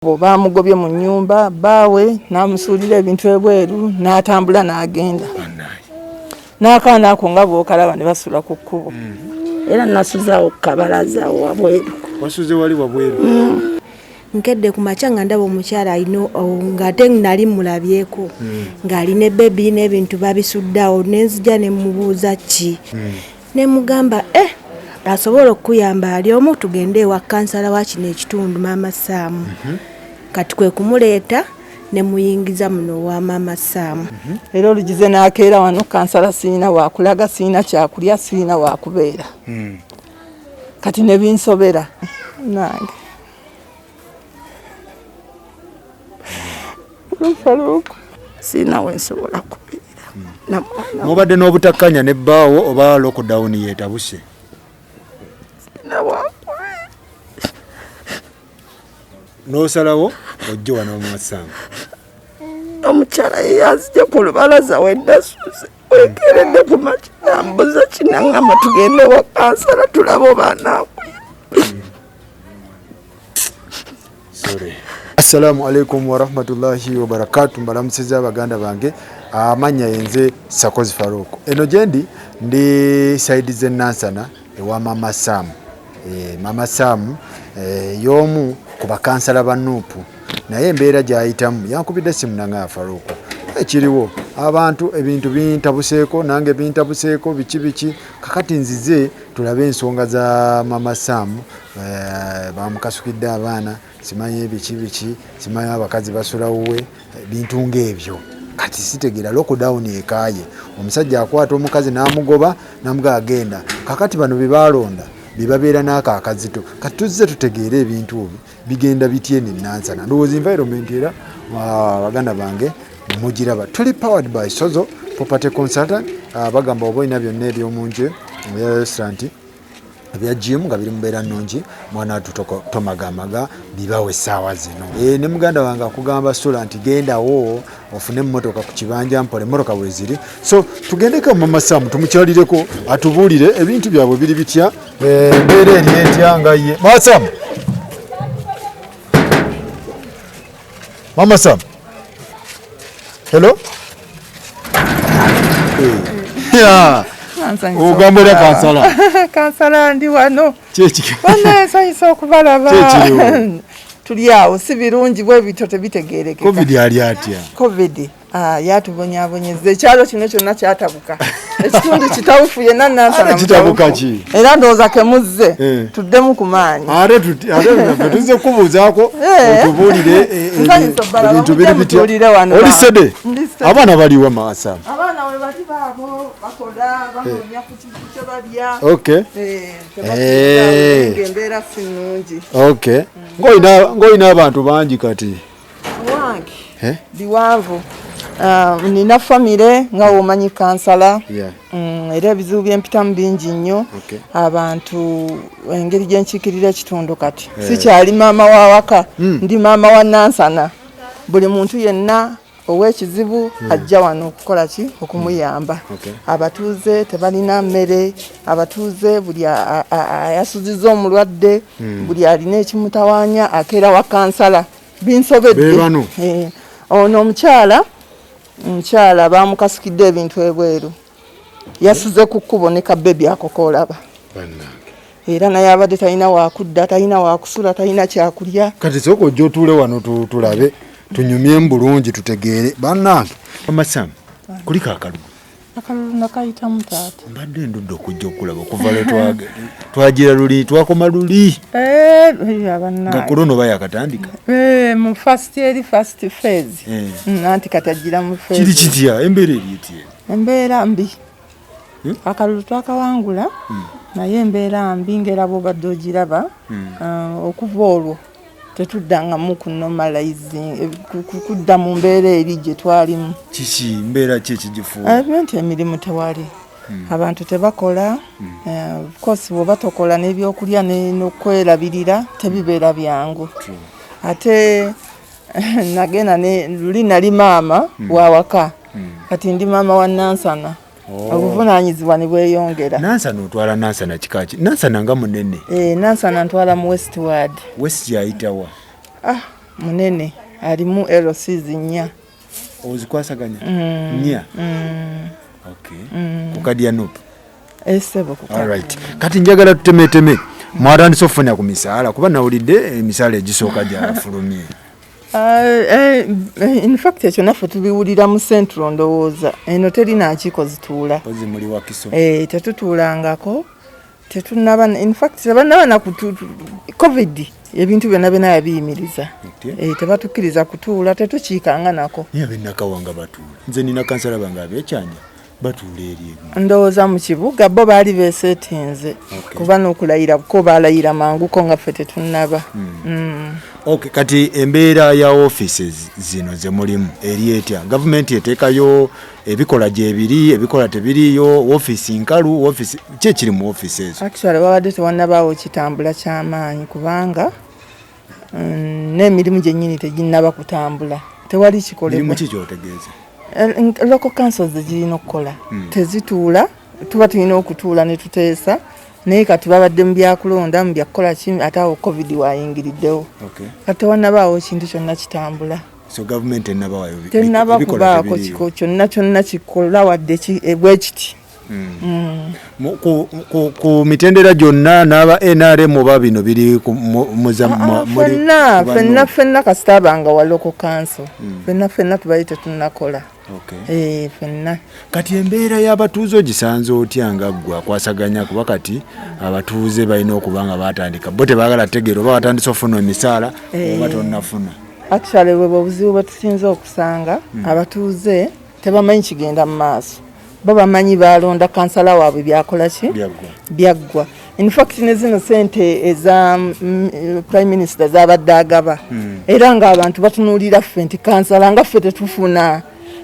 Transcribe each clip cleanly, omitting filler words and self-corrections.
Bamugobye mu nnyumba, bbaawe n'amusuulira ebintu ebweru n'atambula n'agenda n'akaana ako nga bw'okalaba ne basula ku kkubo. Era nasuze awo ku kabalaza wabweru. Wasuze wali wabweru? Nkedde ku makya nga ndaba omukyala alina, ng'ate nali mulabyeko ng'alina ebebi n'ebintu babisudde awo, ne nzija ne mubuuza ki, ne mugamba asobola okukuyamba ali omu, tugende ewa kansala wa kino ekitundu, Maama Saamu. Kati kwe kumuleeta ne muyingiza muno owa Maama Saamu. Era olugize n'akeera wano, kansala sirina wakulaga, sirina kyakulya, sirina wakubeera. Kati ne binsobera nange. Faruku, sirina we nsobola kubeera. Mubadde n'obutakkanya ne bbaawo oba lockdown yeetabuse? N'osalawo ojje wano mu Masango. Omukyala ye yanzija ku lubalaza we nasuze, wekeredde ku makya nambuza kinaŋŋamba tugende wa kansala tulabe oba anaakuya. Sorry. Assalamu alaikum warahmatullahi wabarakatu. Mbalamusiza abaganda bange. Amannya yenze Sakozi Farouk. Eno gyendi ndi saidi z'e Nansana ewa Mama Sam. Mama Sam y'omu ku bakansala ba NUP, naye embeera gy'ayitamu yankubidde essimu nangamba Farouk, ekiriwo abantu ebintu bintabuseeko nange bintabuseeko biki biki, kakati nzize tulabe ensonga za Mama Sam. Bamukasukidde abaana, simanyi biki biki, simanyi abakazi basula wuwe, bintu ng'ebyo. Kati sitegeera lockdown ekaaye, omusajja akwata omukazi n'amugoba n'amugaa agenda. Kakati bano be baalonda be babeera n'ako akazito. Kati tuzze tutegeere ebintu ebyo bigenda bitya eno e Nansana. Ndowooza environment era baganda bange mugiraba. Tuli powered by Sozo Property Consultant. Bagamba oba olina byonna eby'omu nju, ebya restaurant, ebya gym nga biri mu mbeera nnungi, mwana wattu tomagamaga, bibawe essaawa zino. Ne muganda wange akugamba Sula nti gendawo ofune emmotoka ku kibanja mpola, emmotoka weeziri. So tugendeko Mama Sam tumukyalireko atubuulire ebintu byabwe biri bitya, embeera eri etya nga ye. Mama Sam, Mama Sam, hello. Yeah. Ogamba era kansala. Kansala ndi wano. Bonna nsanyusa okubalaba. Kyekiriwo. Tuli awo si birungi bwe bityo tebitegeerekeka. Covid ali atya? Covid yatubonyaabonyezza, ekyalo kino kyonna kyatabuka. Ekitundu kitawufu yenna Nansana Ate kitabuka mutawufu. ki? Era ndowooza kemuzze tuddemu ku maanyi. Ate ate tuzze kukubuuzaako otubuulire Nsanyusa obbalaba, ebintu mujje biri bitya. mutuulire wano. Oli sede? Ndi sede. Abaana baliwa Mama Sam? Abaana we bali baabo bakola, banoonya ku kintu kye balya. Tebatuula, embeera si nnungi. Okay. Ng'olina abantu bangi kati. Wange biwanvu. Nina famire nga womanyi kansala. Era ebizibu byempitamu bingi nnyo. Abantu engeri gye nkiikirira ekitundu kati sikyali maama wa waka, ndi maama wa Nansana. Buli muntu yenna ow'ekizibu ajja wano okukola ki? Okumuyamba. Abatuuze tebalina mmere, abatuuze buli ayasuzizza omulwadde, buli alina ekimutawaanya akeera wa kansala. Binsobedde. Be bano. Ono omukyala bamukasukidde ebintu ebweru, yasuze ku kkubo ne kabebi ako k'olaba. Bannange. Era naye abadde talina wakudda, talina wakusula, talina kyakulya. Kati sooka ojje otuule wano tulabe, tunyumyemu bulungi tutegeere. Bannange. Mama Sam, kuliko akalulu. Akalulu nakayitamu taata. Mbadde ndudde okujja okulaba okuva lwe twagira luli, twakoma luli. Bannange. Nga korona oba yakatandika. Mu first eri first phase. Anti kati ajjira mu phase. Kiri kitya? Embeera eri etya? Embeera mbi. Akalulu twakawangula, naye embeera mbi ng'era bw'obadde ogiraba. Okuva olwo tetuddangamu ku normalizing, kudda mu mbeera eri gye twalimu. Kiki mbeera ki ekigifuula? Nti emirimu tewali. Abantu tebakola. Of course bw'oba tokola n'ebyokulya n'okwerabirira tebibeera byangu. Ate nagenda ne luli nali maama wa waka. Kati ndi maama wa Nansana. Obuvunaanyizibwa ne bweyongera. Nansana otwala Nansana kika ki? Nansana nga munene. Nansana ntwala mu Westward. West yayitawa? Munene, alimu LCs 4. Ozikwasaganya 4? Okay. Ku kadi ya NUP? Esebo, ku kadi. Alright. Kati njagala tutemeteme, mwatandise okufuna ku misaala? Kuba nawulidde emisaala egisooka gyafulumye. In fact ekyo naffe tubiwulira mu Central. Ndowooza eno terina nkiiko zituula. Pozi muli Wakiso. Tetutuulangako, tetunaba. In fact tebanaba na COVID ebintu byonna byonna yabiyimiriza. Tebatukkiriza kutuula, tetukiikanga nako. Naye ab'ennakawanga batuula. Nze nina kansala bange abekyanja batuula eri emu. Ndowooza mu kibuga bo baali beesetinze, kuba n'okulayira ko baalayira manguko nga ffe tetunnaba. Okay, kati embeera ya offices zino ze mulimu eri etya? Gavumenti eteekayo ebikola gyebiri, ebikola tebiriyo, ofiisi nkalu, ofiisi ki ekiri mu ofiisi ezo? Actually wabadde tewannabaawo kitambula kyamaanyi, kubanga n'emirimu gyennyini teginnaba kutambula, tewali mirimu kikolebwa. Ki kyotegeeza? Local councils zirina okukola, tezituula. Tuba tulina okutuula ne tuteesa, naye kati babadde mu byakulonda, mu byakukola ki, ate awo COVID wayingiriddewo. Kati tewannabaawo kintu kyonna kitambula. So gavumenti enabawayo Tennaba ebikola kubaako tebiriiyo. kiko kyonna kyonna kikola wadde bwe kiti. Ku mitendera gyonna n'aba NRM, oba bino biri Ah, ffenna ffenna ffenna, kasita abanga wa local council, ffenna ffenna tubaye tetunnakola. Ffenna. Kati embeera y'abatuuze ogisanze otya nga ggwe akwasaganya? Kuba kati abatuuze balina okuba nga batandika, bo tebaagala tegeera oba batandise ofuna emisaala oba tonnafuna. Actually bwe obuzibu bwe tusinze okusanga, abatuuze tebamanyi kigenda mu maaso. Bo bamanyi balonda kansala waabwe, byakola ki? Byaggwa. Byaggwa. In fact ne zino sente eza prime minister zabadde agaba, era ng'abantu batunuulira ffe nti kansala nga ffe tetufuna,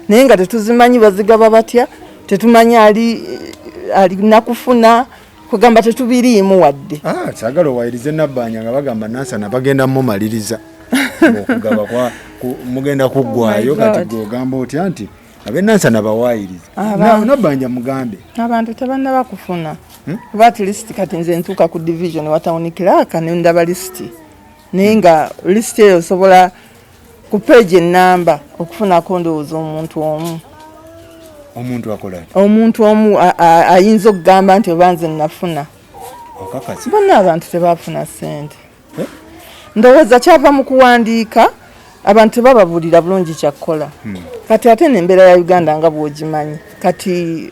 naye nga tetuzimanyi bazigaba batya, tetumanyi ali alina kufuna, kugamba tetubiriimu wadde. Ah, saagala owayirize Nabbanja nga bagamba Nansana bagenda mumaliriza okugaba mugenda kuggwayo. Oh my Kati God. gwe ogamba otya nti ab'enansana bawaayirize? Nabbanja mugambe. Abantu tebannaba kufuna, kuba at least kati nze ntuuka ku division wa town clerk ne ndaba lisiti, naye nga lisiti eyo osobola ku page enamba okufunako ndowooza omuntu omu. Omuntu akola ati? Omuntu omu ayinza okugamba nti oba nze nafuna. Okakasa? Bonna abantu tebafuna ssente. Eh? Ndowooza kyava mu kuwandiika, abantu tebababuulira bulungi kyakkola. Kati ate nembeera ya Uganda nga bw'ogimanyi, kati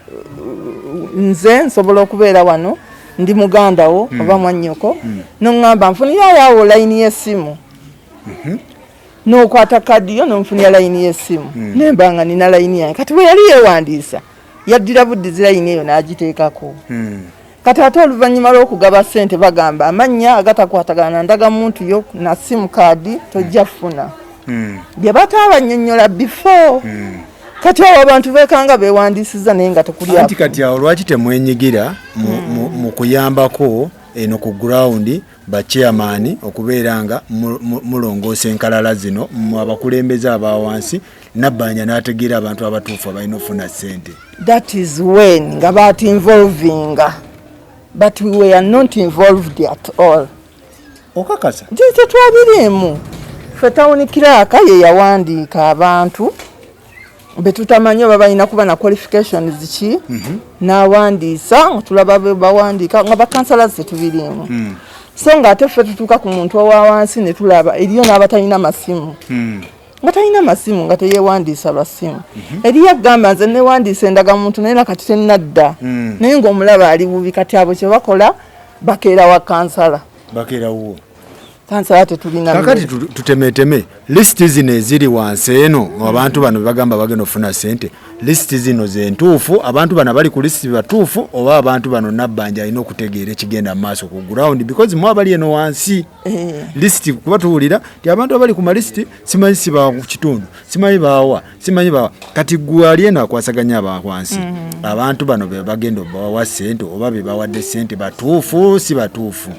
nze nsobola okubeera wano ndi muganda wo oba mwannyoko, noŋŋamba nfunirayo awo layini y'essimu, n'okwata kadi yo n'onfunira layini y'essimu, nemba nga nina layini yange. Kati bwe yali yeewandiisa, yaddira buddizi layini eyo n'agiteekako. Kati ate oluvannyuma lw'okugaba ssente, bagamba amannya agatakwatagana na ndagamuntu yo na sim card tojja funa, bye bataabannyonnyola before. Kati awo abantu beekanga beewandiisiza, naye nga tekuli. Anti kati awo lwaki temwenyigira mu kuyambako eno ku ground, bachairman, okubeera nga mulongoosa enkalala zino, mu abakulembeze aba wansi, Nabbanja n'ategeera abantu abatuufu abalina okufuna ssente? That is when nga baati involvinga, but we were not involved at all. Okakasa? Nti tetwabiriimu ffe. Town clerk ye yawandiika abantu betutamanyi oba balina kuba na qualifications ki, n'awandiisa nga tulaba be bawandiika nga bakansala, tetubiriimu. So nga ate ffe tutuuka ku muntu owa wansi ne tulaba eriyo n'abatalina masimu, nga talina masimu, nga teyewandiisa lwa ssimu. Eriyo agamba nze newandiisa endagamuntu naye nakati tenadda, naye ng'omulaba ali bubi. Kati abo kye bakola, bakeera wa kansala. Bakeera wuwo? Kansala tetulina. Kakati tutemeteme lisiti zino eziri wansi eno, abantu bano bebagamba bagenda okufuna sente, lisiti zino zentuufu? Abantu bano abali ku lisiti batuufu, oba abantu bano Nabbanja alina okutegeera ekigenda mu maaso ku ground? Because mu abali eno wansi, lisiti, kuba tuwulira nti abantu abali ku malisiti simanyi si ba kitundu, simanyi baawa, simanyi bawa. Kati gwe ali eno akwasaganya aba wansi, abantu bano be bagenda obawa sente oba be bawadde sente batuufu, si batuufu?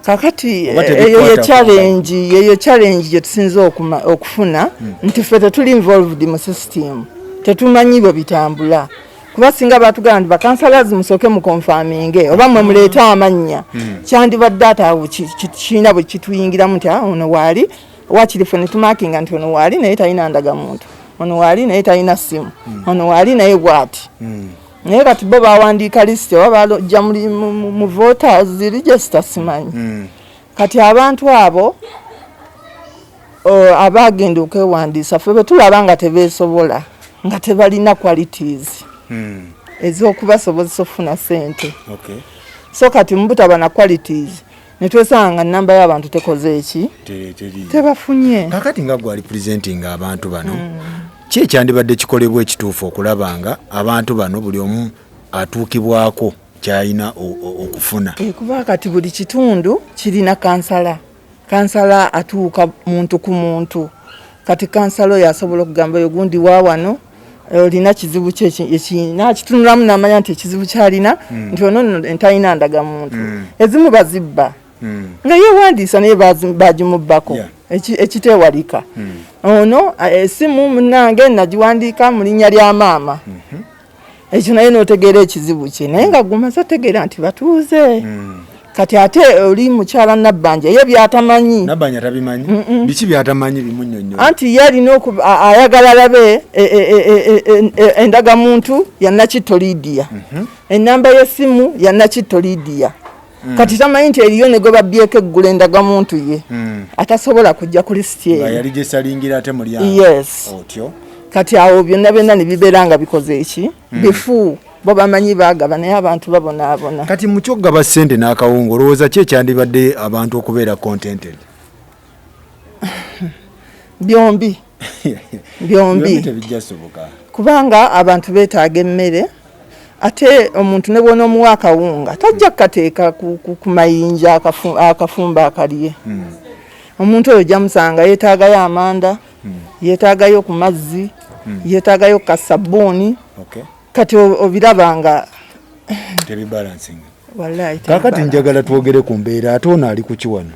Kakati Oba eyo ye tebikwata challenge, yeyo challenge gye tusinza okufuna nti ffe tetuli involved mu system, tetumanyi bwe bitambula. Kuba singa batugamba nti bakansalazi musooke muconfirminge oba mwe muleete amannya, kyandibadde ate awo kirina bwe kituyingiramu nti, "Ah, ono waali." Wakiri ffe ne tumakinga nti ono waali naye talina ndagamuntu, ono waali naye talina ssimu, ono waali naye bwati. Naye kati bo bawandiika lisiti oba bajja mu voters register, simanyi. Kati abantu abo abagenda okwewandiisa, ffe bwe tulaba nga tebeesobola, nga tebalina qualities ez'okubasobozesa okufuna ssente. So kati mubutaba na qualities, netwesanga nga namba y'abantu tekoze eki? Tebafunye. Kakati nga gwali presenting abantu bano, ki ekyandibadde kikolebwa ekituufu okulaba nga abantu bano buli omu atuukibwako kyalina okufuna? Kuba kati buli kitundu kirina kansala. Kansala atuuka muntu ku muntu. Kati kansala oyo asobola okugamba oyo gundi wa wano olina kizibu ki nakitunulamu namanya nti ekizibu kyalina nti ono nno talina ndagamuntu. Ezimu bazibba nga yewandiisa naye bagimubbako. Ekiteewalika ono esimu munange nagiwandiika mu linnya lya maama, ekyo naye notegeera ekizibu kye, naye nga gumaze otegeera nti batuuze. Kati ate oli mukyala Nabbanja ye byatamanyi. Nabbanja tabimanyi. Biki byatamanyi? Bimunyonyola. Anti ye alina ayagala alabe endagamuntu ya Nakitto Lidiya, enamba y'essimu ya Nakitto Lidiya. Kati tamanyi nti eriyo ne gwe babbyeko eggula endagamuntu ye atasobola kujja ku lisiti nga eyo. Yali gyesalingira ate mulyango. Yes. Otyo. Kati awo byonna byonna ne bibeera nga bikoze eki? Bifu. Bo bamanyi baagaba, naye abantu babonaabona. Kati mu kyokugaba ssente n'akawunga, olowooza ki ekyandibadde abantu okubeera contented? Byombi, byombi. Tebijja soboka. Kubanga abantu beetaaga emmere, ate omuntu ne bw'onoomuwa akawunga tajja kukateeka ku mayinja akafumba akalye. Omuntu oyo ojja musanga yeetaagayo amanda, yeetaagayo ku mazzi, yeetaagayo ku kasabbuuni. Kati obiraba nga tebibalansinga. Wallahi. Kakati tebibalance. Njagala twogere ku mbeera ate ono ali kuki wano?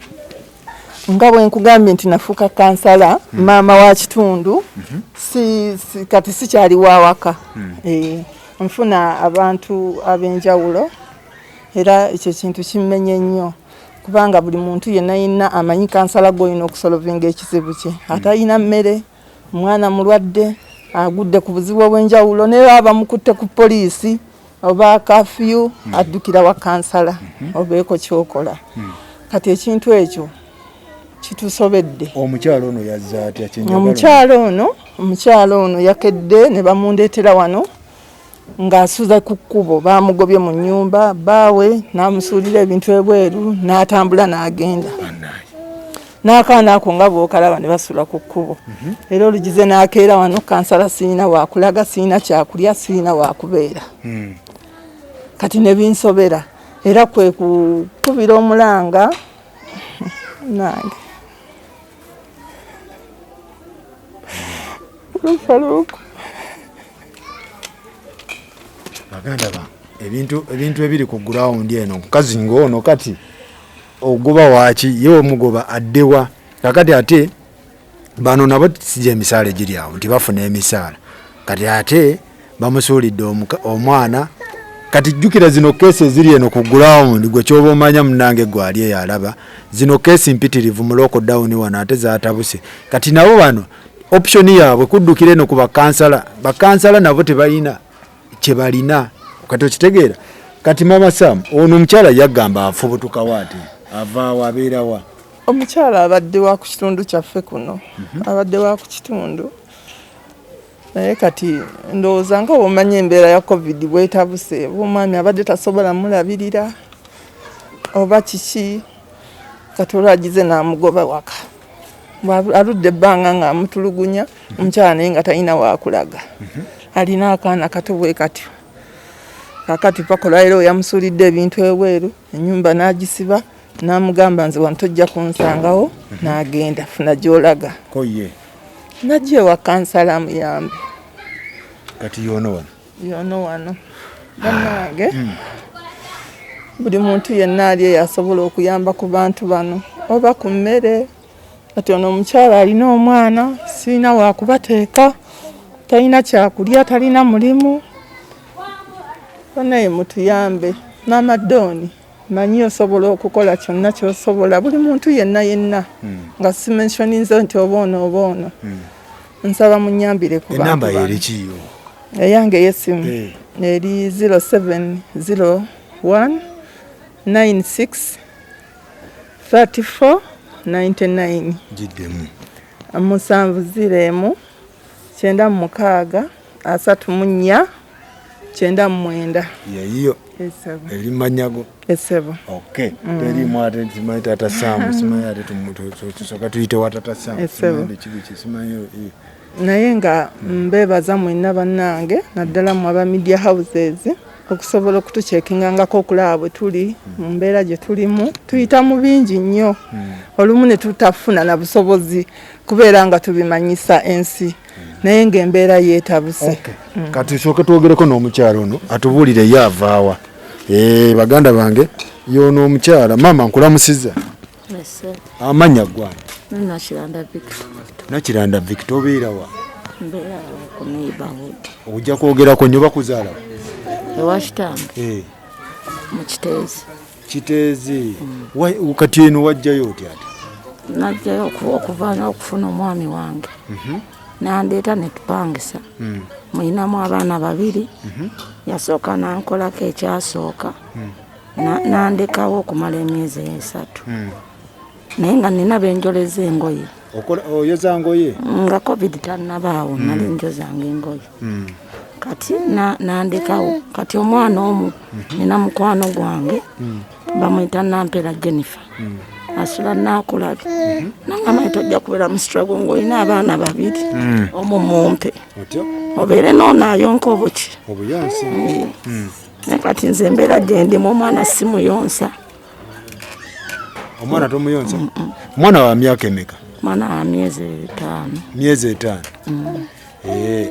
Nga bwe nkugambye nti nafuuka kansala, maama wa kitundu, si, kati sikyali wawaka. Nfuna abantu ab'enjawulo, era ekyo kintu kimmenye nnyo, kubanga buli muntu yenna yenna amanyi kansala gw'olina okusolovinga ekizibu kye. Atalina mmere, omwana mulwadde, agudde ku buzibu obw'enjawulo, naye baba bamukutte ku poliisi oba kafyu, addukira wa kansala obeeko kyokola. Kati ekintu ekyo kitusobedde. Omukyalo ono yazza atya? Kyenjagala Omukyalo ono yakedde ne bamundeetera wano ng'asuza ku kkubo. Bamugobye mu nnyumba, baawe n'amusuulira ebintu ebweru n'atambula n'agenda. Bannaaye. N'akaana ako nga bw'okalaba ne basula ku kkubo. Era olugize n'akeera wano, kansala, siina wakulaga, siina kyakulya, siina wakubeera. Kati ne binsobera, era kwe kukubira omulanga nange Faruku. Baganda ba, ebintu ebiri ku ground eno, mukazi ng'ono kati ogoba waaki? Ye omugoba addewa? Kakati ate bano nabo sijja emisaala egiri awo nti bafuna emisaala, kati ate bamusuulidde omwana. Kati jjukira zino case eziri eno ku ground, gwe kyoba omanya munange gwe ali eyo alaba zino case mpitirivu mu lockdown wano, ate zatabuse. Kati nabo bano option yaabwe kuddukira eno ku bakansala. Bakansala nabo tebalina kyebalina. Kati okitegeera? Kati mama Sam, ono omukyala yagamba afubutukawo ate avaawo abeerawa? Omukyala abadde wa ku kitundu kyaffe kuno, abadde wa ku kitundu, naye kati ndowooza nga bwomanya embeera ya COVID bwetabuse, oba omwami abadde tasobola mulabirira oba kiki, kati olwagize n'amugoba waka. Aludde ebbanga ng'amutulugunya omukyala, naye nga talina wakulaga, alina akaana kato bwe katyo. Kakati paka olwaliro yamusuulidde ebintu ebweru, ennyumba n'agisiba, n'amugamba nze wano tojja kunsangawo, n'agenda funa gy'olaga. Ko ye? Najja ewa kansala amuyambe. Kati yono wano? Yono wano. Bannange, buli muntu yenna ali eyo asobola okuyamba ku bantu bano oba ku mmere. Kati ono omukyala alina omwana, sirina wakubateeka, talina kyakulya, talina mulimu. Banaye mutuyambe. Maama Dooni. Manyi osobola okukola kyonna kyosobola, buli muntu yenna yenna nga simensioninze nti oba ono oba ono. Nsaba munyambire ku bantu Enamba bano. Erikiyo? Eyange ey'essimu eri 0701 96 34 99. Giddemu. 701 96 34 99. Yeyiyo? Esebo. Eri manyago? Esebo. Okay, terimu ate simanyi Taata Sam, simanyi ate tusooka tuyite wa Taata Sam. Esebo. Simanyi biki biki, simanyi Naye nga mbeebaza mwenna bannange, naddala mmwe aba media houses, okusobola okutukyekingangako okulaba bwe tuli mu mbeera gye tulimu. Tuyita mu bingi nnyo, olumu ne tutafuna na busobozi kubeera nga tubimanyisa ensi, naye ng'embeera yeetabuse. Okay. Kati tusooke twogereko n'omukyala ono atubuulire ye avaawa. Baganda bange, y'ono omukyala. Maama, nkulamusiza. Amannya gwange? Nakiranda Victor. Nakiranda Victor, obeerawa? Mbeera ku neighborhood. Ojja kwogerako nnyo. Bakuzaalawa? Ewa kitange. Mu Kiteezi. Kiteezi. Kati eno wajjayo otya ate? Najjayo okuva okufuna omwami wange, nandeeta netupangisa. Muyinamu abaana babiri. Yasooka nankolako ekyasooka, nandekawo okumala emyezi 3, naye nga nina benjoleza engoye. Oyoza ngoye? Nga COVID tannabaawo, nali njozanga engoye. Kati nandekawo. Kati omwana omu nina mukwano gwange, bamuyita Nampera Jennifer, asula Nakulabye. Nangamba nti tojja kubeera mu struggle ng'olina abaana babiri, omu mumpe Otyo. obeere noonaayonka obuki. Obuyonsi. Naye kati nze embeera gye ndimu, omwana simuyonsa. Omwana tomuyonsa? Omwana wa myaka emeka? Mwana wa myezi 5. Myezi 5.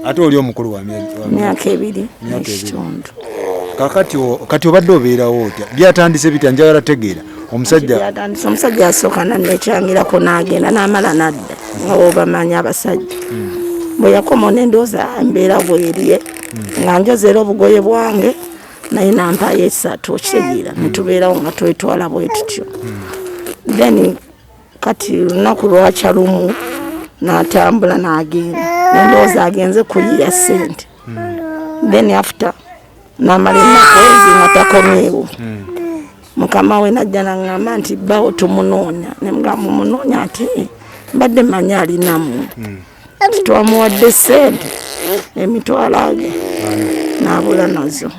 Ate oli omukulu wa myaka 2 Myaka 2. N'ekitundu. Kakati kati obadde obeerawo otya? Byatandise bitya? Njagala tegeera omusajja. Byatandise, omusajja yasooka nannekyangirako n'agenda, n'amala n'adda, nga wobamanyi abasajja. Bwe yakoma nendowooza, "Ah, embeera bwerye," nga njoza era obugoye bwange, naye nampayo esatu, okitegeera, netubeerawo nga twetwala bwe tutyo. Then kati lunaku lwakya lumu n'atambula n'agenda, nendowooza agenze kuyiya ssente. Then after n'amala ennaku ezi nga takomyewo, mukama we najja naŋŋamba nti bbawo tumunoonya. Nemugamba, "Mumunoonya ate mbadde mmanyi alinamu." Nti twamuwadde ssente emitwalo age, n'abula nazo.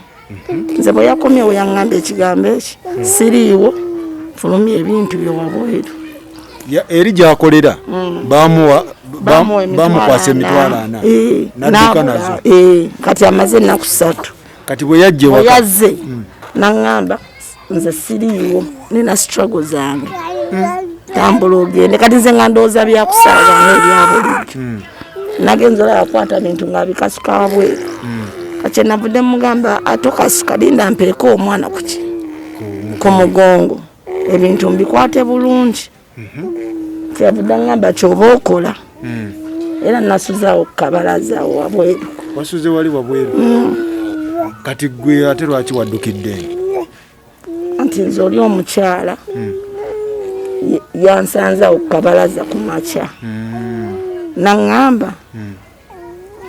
Nze bwe yakomyewo yaŋŋamba ekigambo eki, "Siriiwo, fulumya ebintu byo wabweru." Eri gyakolera bamuwa Bamuwa emitwalo bamukwasa 40. emitwalo 40. N'adduka N'abula. nazo. Kati amaze ennaku 3. Kati bwe yajja ewaka? Oyazze naŋŋamba, "Nze siriiwo, nina struggle zange, tambula ogende." Kati nze nga ndowooza byakusaaga nga ebya bulijjo. Nagenza olaba akwata bintu nga bikasuka wabweru. Kati navudde mugamba, "Atokasuka, linda mpeeke omwana kuki ku mugongo, ebintu mbikwate bulungi." Kyavudde aŋŋamba, "Kyoba okola." Era nasuzaawo ku kabalaza awo wabweru. Wasuze wali wabweru? Kati gwe ate lwaki waddukidde eno? Anti nze oli omukyala yansanzawo ku kabalaza ku makya, naŋŋamba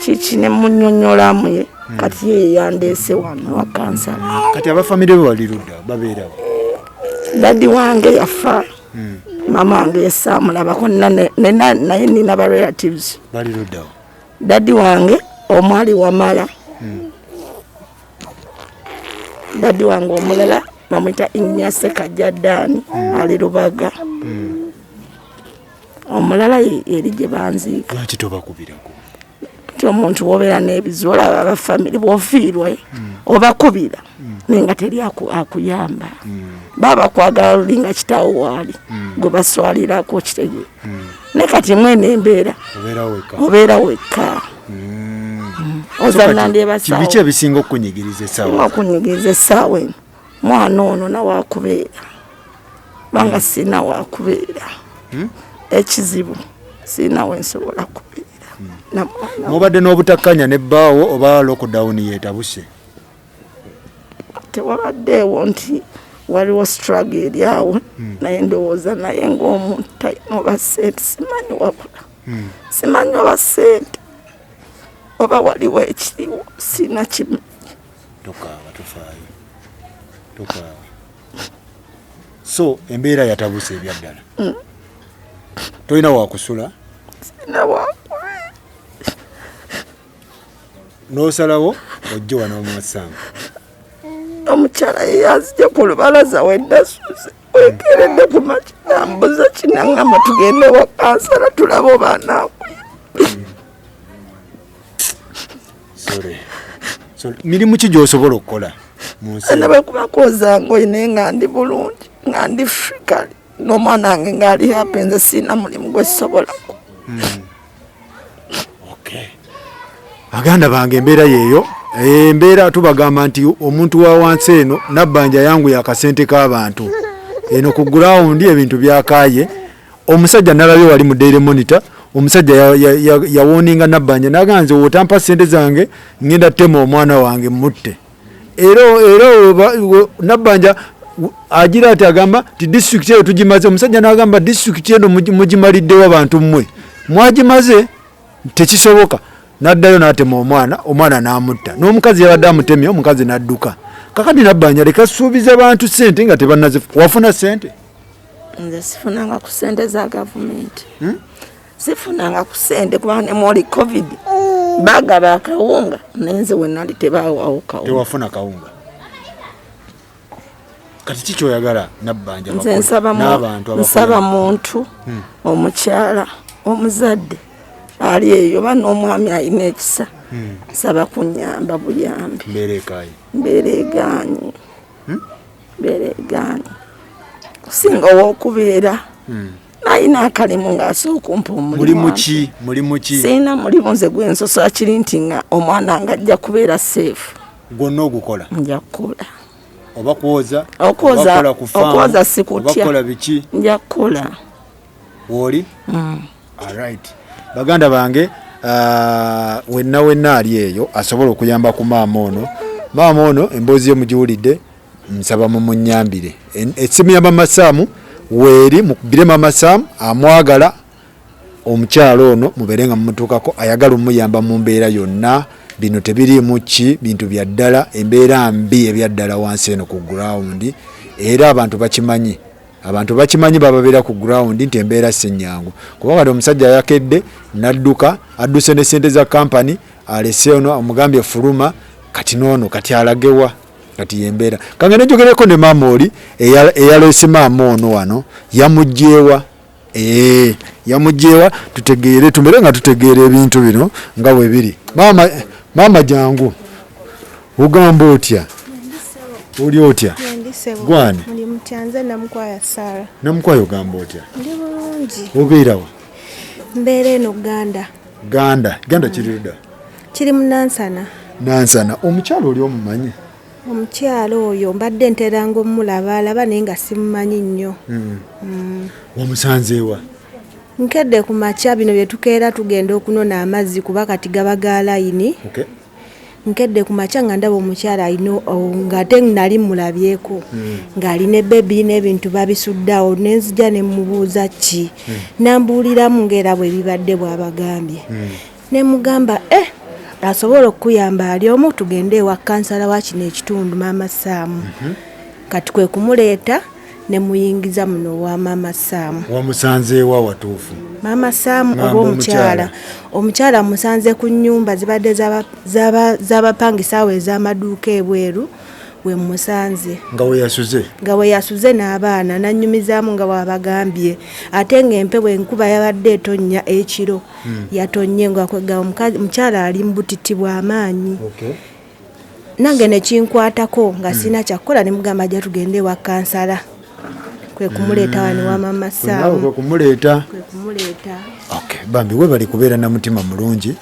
kiki, ne munyonyolamu ye. Kati ye yandeese wano wa kansala. Kati abafamire be bali ludda, babeerawo? Daddy wange yafa, mama wange yesaamulabako, naye nina ba relatives. Bali luddawo? Daddy wange omwali Wamala. Daddy wange omulala bamwita Inya Sekajja Daani, ali Lubaga. Omulala eri gye banziika. Lwaki tobakubirako? Nti omuntu wobeera n'ebizibu, olaba abafamily bwofiirwa obakubira, naye nga teri akuyamba. Baba bakwagala luli nga kitaawo waali gwe baswalirako, kitegeera. Naye kati mwene embeera Obeera wekka. Obeera wekka. Oza nandyebasawo. Biki ebisinga okukunyigiriza essaawa? Okunyigiriza essaawa eno, mwana ono nawakubeera, banga sirina wakubeera. Ekizibu sirina wensobola kubeera na mwana. Mubadde n'obutakkanya ne bbaawo oba lockdown yeetabuse? Tewabaddeewo nti. Waliwo struggle eri awo, naye ndowooza naye ng'omuntu talina oba sente, simanyi, wabula simanyi oba sente oba waliwo ekiriwo, sina kimu. Tokaaba, tofaayo, tokaaba. So embeera yatabuse ebyaddala, tolina wakusula? Sina wakubeera. N'osalawo ojje wano omusango? Omukyala ye yazijja ku lubalaza wennasuze, wekeredde ku makya, nambuza kinaŋŋamba tugende wa kansala tulabe oba anaakuya. Sorry. Sorry. Mirimu ki gy'osobola okukola mu nsi? Ana bwe kuba kwoza ngoye, naye nga ndi bulungi, nga ndi free kale n'omwana wange ng'ali happy, nze siina mulimu gwe sobolako. Okay. Baganda bange, embeera yeeyo. Embeera tubagamba nti omuntu wa wansi eno nabbanja yanguya akasente k'abantu eno ku ground, ebintu byakaaye. Omusajja nalabye wali mu Daily Monitor, omusajja yawarninga nabbanja nagaa, "Nze wotampa sente zange ngenda ttema omwana wange mutte." Era nabbanja agira ati agamba ti disitulikiti eyo tugimaze. Omusajja n'agamba, "Disitulikiti eno mugimaliddewo abantu mmwe, mwagimaze, tekisoboka." N'addayo n'atema omwana, omwana n'amutta, n'omukazi yabadde amutemye, omukazi n'adduka. Kakati nabbanja leka suubiza bantu sente nga tebannazifu. Wafuna sente? Nze sifunanga ku sente za gavumenti, sifunanga ku sente, kubanga ne mwoli COVID bagaba akawunga, naye nze wenali tebawawo kawunga. Tewafuna kawunga. Kati kikyoyagala nabbanja Nze bakole n'abantu nsaba abakola? muntu omukyala omuzadde ali eyo oba n'omwami alina ekisa, nsaba kunyamba buyambi. Mbeera ekaayi. Mbeera egaanye, mbeera egaanye. Kusinga ow'okubeera nayina akalimu ng'asooka okumpa omulimu. Mulimu ki? Mulimu ki? Siina mulimu nze gwensosola, kiri nti nga omwana nga ajja kubeera safe. Gwonna ogukola? Nja kukola. Oba kwoza? Okwoza. Oba kukola ku faamu, Okwoza sikutya. oba kukola biki? Nja kukola. Wooli. Alright, baganda bange, wenna wenna ali eyo asobola okuyamba ku maama ono, maama ono emboozi ye mugiwulidde, nsaba mumunyambire. Essimu ya mama Saamu weeri, mukubire mama Saamu, amwagala omukyalo ono, mubeere nga mumutuukako, ayagala omuyamba mu mbeera yonna. Bino tebiriimu ki, bintu bya ddala, embeera mbi ebyaddala wansi eno ku ground, era abantu bakimanyi, abantu bakimanyi bababeera ku ground nti embeera si nnyangu, kuba kati omusajja yakedde n'adduka, adduse ne sente za kampani, alese ono omugambye fuluma. Kati noono kati alagewa? Kati yembeera kange nejogereko ne maama oli eyaleese maama ono wano, yamugjeewa? Yamugjeewa? Tutegeere, tumere nga tutegeera ebintu bino nga bwe biri. Maama, maama jangu, ogamba otya? Oli otya? Gwani? Ndi mutyanze, Namukwaya Sara. Namukwayo, ogamba otya? Ndi bulungi. Obeerawa? Mbeera eno Ganda. Ganda, Ganda kiri ludda? Kiri mu Nansana. Nansana. Omukyalo oli omumanyi? Omukyalo oyo mbadde nteranga omulabaalaba, naye nga simumanyi nnyo. Wamusanzeewa? Nkedde ku makya, bino bye tukeera tugenda okunona amazzi, kuba kati gaba ga layini. Nkedde ku makya nga ndaba omukyala alina ng'ate nali mulabyeko ng'alina baby n'ebintu babisudde awo, nenzija ne mubuuza ki, nambuuliramu ng'era bwe bibadde bw'abagambye. Ne mugamba, "Eh, asobola okukuyamba ali omu, tugende ewa kansala wa kino ekitundu, maama Saamu." Kati kwe kumuleeta ne muyingiza muno owa maama Saamu. Wamusanzeewa watuufu? Maama Saamu. Ngamba. Oba omukyala, omukyala musanze ku nnyumba zibadde z'abapangisa awo ez'amaduuka ebweru, we musanze. Nga we yasuze? Nga we yasuze n'abaana, nannyumizaamu nga bw'abagambye, ate ng'empewo enkuba yabadde etonnya ekiro, yatonnye nga kwega omukyala ali mu butiti bw'amaanyi. Nange nekinkwatako nga sirina kyakukola, ne mugamba, "Ajja tugende ewa kansala." Kwe kumuleeta wano wa mama Naawe Saamu. kwe kumuleeta? Kwe kumuleeta. Okay, bambi webali kubeera na mutima mulungi,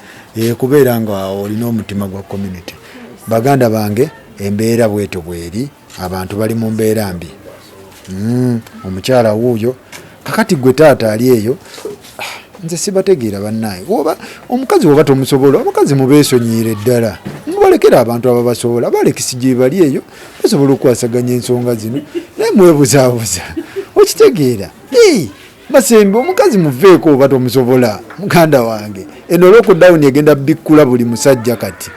kubeera nga olina omutima gwa community. Baganda bange, embeera bwetyo bweri, abantu bali mu mbeera mbi. Omukyala wuuyo. Kakati gwe taata ali eyo, nze sibategeera bannaye. Oba omukazi woba tomusobola, omukazi mubeesonyiire ddala, mubaleke. Mubalekere abantu ababasobola, balekisi gye bali eyo basobola okukwasaganya ensonga zino, naye mwebuzaabuza. Okitegeera? Masembe, omukazi muveeko oba tomusobola. Muganda wange, eno lockdown egenda bikkula buli musajja kati.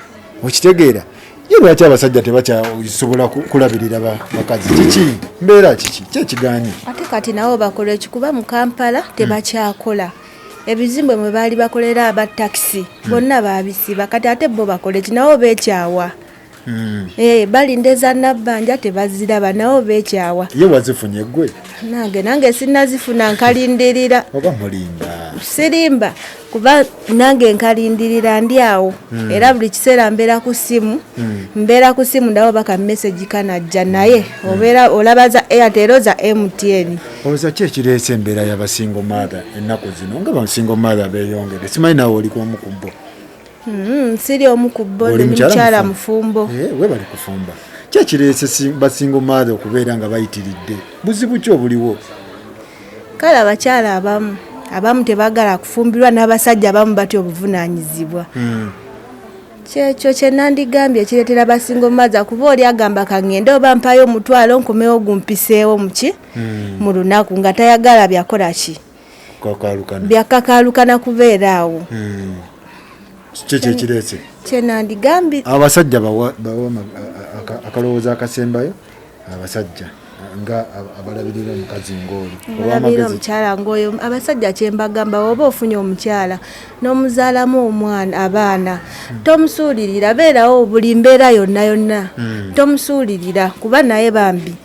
Okitegeera? Ye lwaki abasajja tebakyasobola kulabirira bakazi? Kiki mbeera kiki kyekiganye? Ate kati nabo bakola ekikuba mu Kampala tebakyakola. Ebizimbe mwe baali bakolera aba takisi bonna babisiba, kati ate bo bakola eki? Nabo beekyawa. Balinda eza nabbanja tebaziraba, nabo beekyawa. Ye wazifunye gwe? Nange sinnazifuna, nkalindirira. Oba mulimba? Sirimba, kuba nange nkalindirira, ndi awo. Era buli kiseera mbeera ku ssimu, mbeera ku ssimu, ndaba baka message kanajja, naye obeera olaba za Airtel, za MTN. Olowooza ki ekireese embeera y'aba single mother ennaku zino, nga ba single mother beeyongere? Simanyi naawe oli omu ku bo. Siri omu ku bo. Oli ndi mukyala mufumbo. Webale kufumba. Ki ekireese ba single mother okubeera nga bayitiridde? Buzibu ki obuliwo? Kale abakyala abamu tebaagala kufumbirwa, n'abasajja abamu batya obuvunaanyizibwa. Kyekyo kye nandigambye ekireetera ba single mother, kuba oli agamba kaŋŋende oba mpayo omutwalo nkomewo gumpiseewo muki mu lunaku, nga tayagala byakola ki. Kakalukana. Byakakaalukana kubeera awo. Ki kyekireese? Kyenandigambye. Abasajja bawa akalowoozo akasembayo, abasajja nga abalabirira omukazi ng'oli. Olabirira omukyala ng'oyo, abasajja kyembagamba, oba ofunye omukyala n'omuzaalamu omwana, abaana, tomusuulirira. Beerawo buli mbeera yonna yonna, tomusuulirira, kuba naye bambi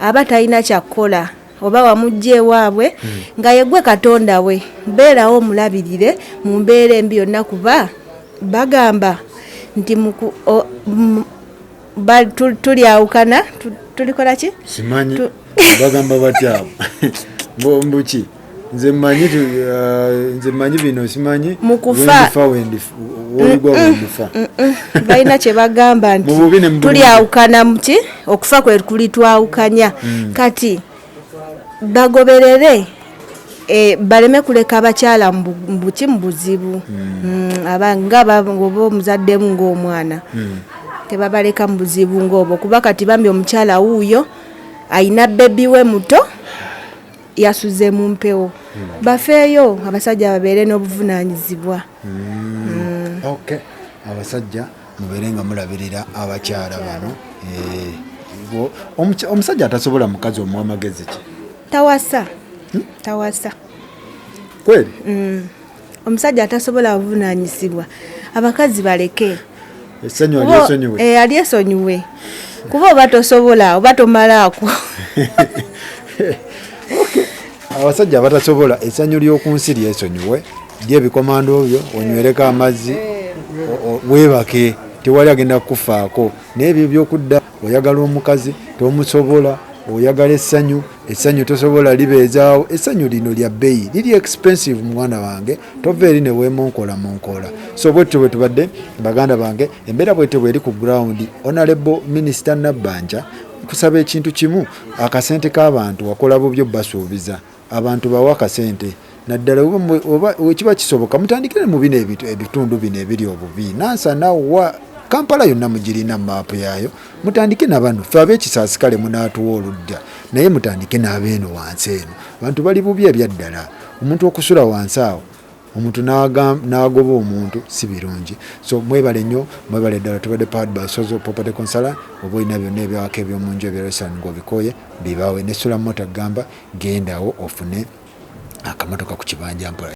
aba talina kyakkola, oba wamugja ewaabwe nga yegwe katonda we. Beerawo omulabirire mu mbeera embi yonna, kuba bagamba nti tulyawukana, tulikola ki? Simanyi bagamba batya abo, mbuki nze mmanyi nze mmanyi bino simanyi. Mu kufa. Wendifa wendifa, woligwa wendifa. Balina kye bagamba nti Mu bubi ne mu bulungi. Tulyawukana muki, okufa kwe kulitwawukanya. Kati bagoberere baleme kuleka abakyala mu buki, mu buzibu. Nga oba omuzaddemu ng'omwana, tebabaleka mu buzibu ng'obwo, kuba kati bambi omukyala wuuyo ayina baby we muto yasuze mu mpewo. Bafeeyo abasajja, babeere n'obuvunaanyizibwa. Okay, abasajja mubeere nga mulabirira abakyala bano. Omusajja atasobola mukazi omuwa magezi ki? Tawasa, tawasa. Kweri? Omusajja atasobola buvunaanyizibwa, abakazi baleke. Essanyu alyesonyiwe. Alyesonyiwe, kuba oba tosobola oba tomalaako. Abasajja abatasobola, essanyu ly'oku nsi lyesonyiwe, lyebikomando byo, onywereko amazzi, weebake, tewali agenda kukufaako. Naye ebyo byokudda oyagala omukazi tomusobola, oyagala essanyu, essanyu tosobola libeezaawo. Essanyu lino lya bbeeyi, liri expensive. Mwana wange, tova eri ne weemonkola mu nkola. So bwetyo bwe tubadde, baganda bange, embeera bwetyo bweri ku ground. Honorable Minister Nabbanja, kusaba ekintu kimu: akasente k'abantu wakola bubyo, basuubiza abantu, bawe akasente, naddala oba wekiba kisoboka mutandikire mu bino ebitundu bino ebiri obubi, Nansana wa Kampala yonna mugirina maapu yaayo. Mutandike nabano, ffe ab'ekisaasi kale munaatuwa oludda, naye mutandike n'abeeno wansi eno. Abantu bali bubi ebyaddala. Omuntu okusula wansi awo, omuntu n'agoba omuntu, si birungi. So mwebale nnyo, mwebale ddala. Tubadde powered by Sozo Property Consultant. Oba olina byonna ebyawaka ebyomunju, ebya restaurant ng'obikooye, bibawe nesula mota, gamba gendawo ofune akamotoka ku kibanja mpola.